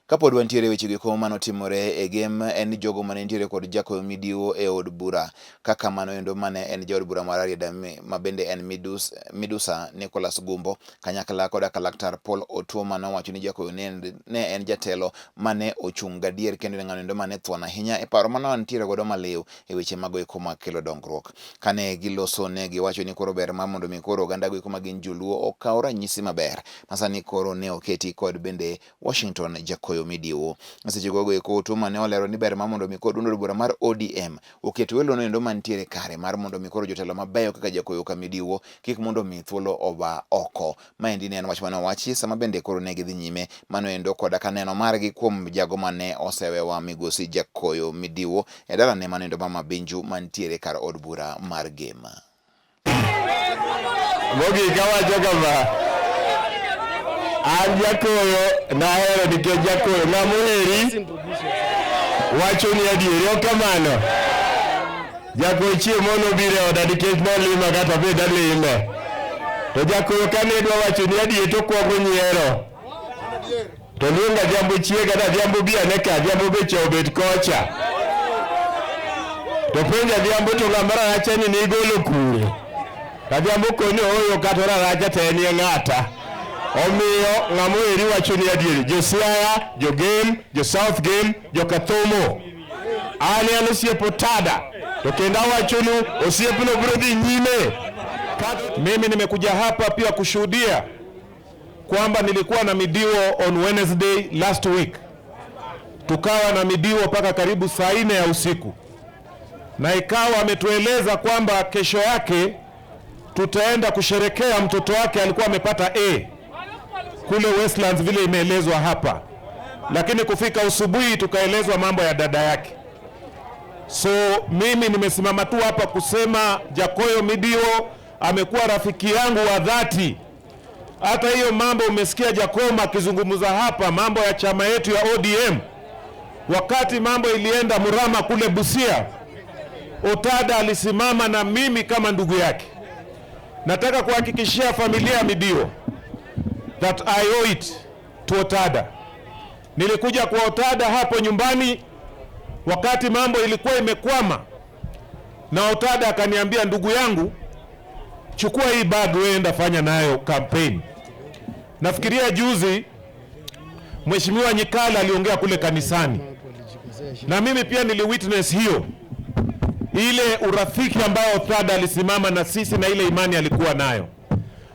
Kapod wantiere e weche go manotimore e Gem en ni jogo mane nitiere kod Jakoyo Midiwo e od bura kaka mano endo mane en jaod bura mar Rarieda ma bende en Midusa Nicholas Gumbo kanyakla koda ka Laktar Paul Otuoma nowacho ni Jakoyo ne en jatelo mane ochung' gadier kendo ne ng'ano endo mane thuon ahinya e paro mane wantiere godo maliw e weche mago eko mag kelo dongruok. Kane giloso ne giwacho ni koro ber mar mondo mi koro oganda go eko ma gin joluo okaw ranyisi maber masani koro ne oketi kod bende Washington Jakoyo Midiwo. Seche gogo eko Otuoma ne olero ni ber mar mondo mi koro duond od bura mar ODM oket welo endo mantiere kare mar mondo mi koro jotelo mabeyo kaka Jakoyo ka Midiwo kik mondo mi thuolo oba oko. Maendi ne en wach mane owachi sama bende koro ne gidhi nyime mano endo koda ka neno margi kuom jago mane osewewa migosi Jakoyo Midiwo e dalane mano endo ma Mabinju mantiere kar od bura mar Gem. Mogik awacho kama, an Jakoyo nahero nikech Jakoyo ng'ama oheri wacho ni adieri ok kamano. Jakoyo chiemo nobiro e oda nikech nolima kata bed alime. To Jakoyo kane dwa wacho ni adier to okuongo nyiero. To luongo Adhiambo chiega ni Adhiambo bi ane ka, Adhiambo be cha obet kocha. To penjo Adhiambo to ng'ama raracha ni nigolo kure? Adhiambo koni ooyo kata raracha to en e ng'ata. Omiyo ng'ama oheri wacho ni adieri. Jo Siaya, jo Gem, jo South Gem, jo Kathomo. An an osiep Otada. To kendo awachonu osiepno biro dhi nyime. Mimi nimekuja hapa pia kushuhudia kwamba nilikuwa na Midiwo on Wednesday last week, tukawa na Midiwo mpaka karibu saa 4 ya usiku, na ikawa ametueleza kwamba kesho yake tutaenda kusherekea mtoto wake alikuwa amepata A kule Westlands vile imeelezwa hapa, lakini kufika usubuhi tukaelezwa mambo ya dada yake. So mimi nimesimama tu hapa kusema Jakoyo Midiwo amekuwa rafiki yangu wa dhati. Hata hiyo mambo umesikia Jakoma akizungumza hapa, mambo ya chama yetu ya ODM, wakati mambo ilienda mrama kule Busia, Otada alisimama na mimi kama ndugu yake. Nataka kuhakikishia familia ya Midiwo that I owe it to Otada. Nilikuja kwa Otada hapo nyumbani wakati mambo ilikuwa imekwama, na Otada akaniambia, ndugu yangu, chukua hii bag wewe enda fanya nayo campaign. Nafikiria juzi Mheshimiwa Nyikala aliongea kule kanisani, na mimi pia niliwitness hiyo ile urafiki ambayo Otada alisimama na sisi na ile imani alikuwa nayo.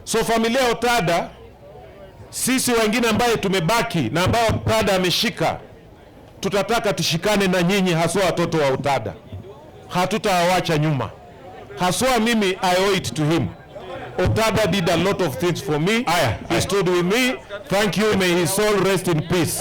So familia ya Otada, sisi wengine ambaye tumebaki na ambao Otada ameshika, tutataka tushikane na nyinyi, haswa watoto wa Otada, hatutawacha nyuma. Haswa mimi, I owe it to him. Otada did a lot of things for me. Aya, He stood with me. Thank you. May his soul rest in peace.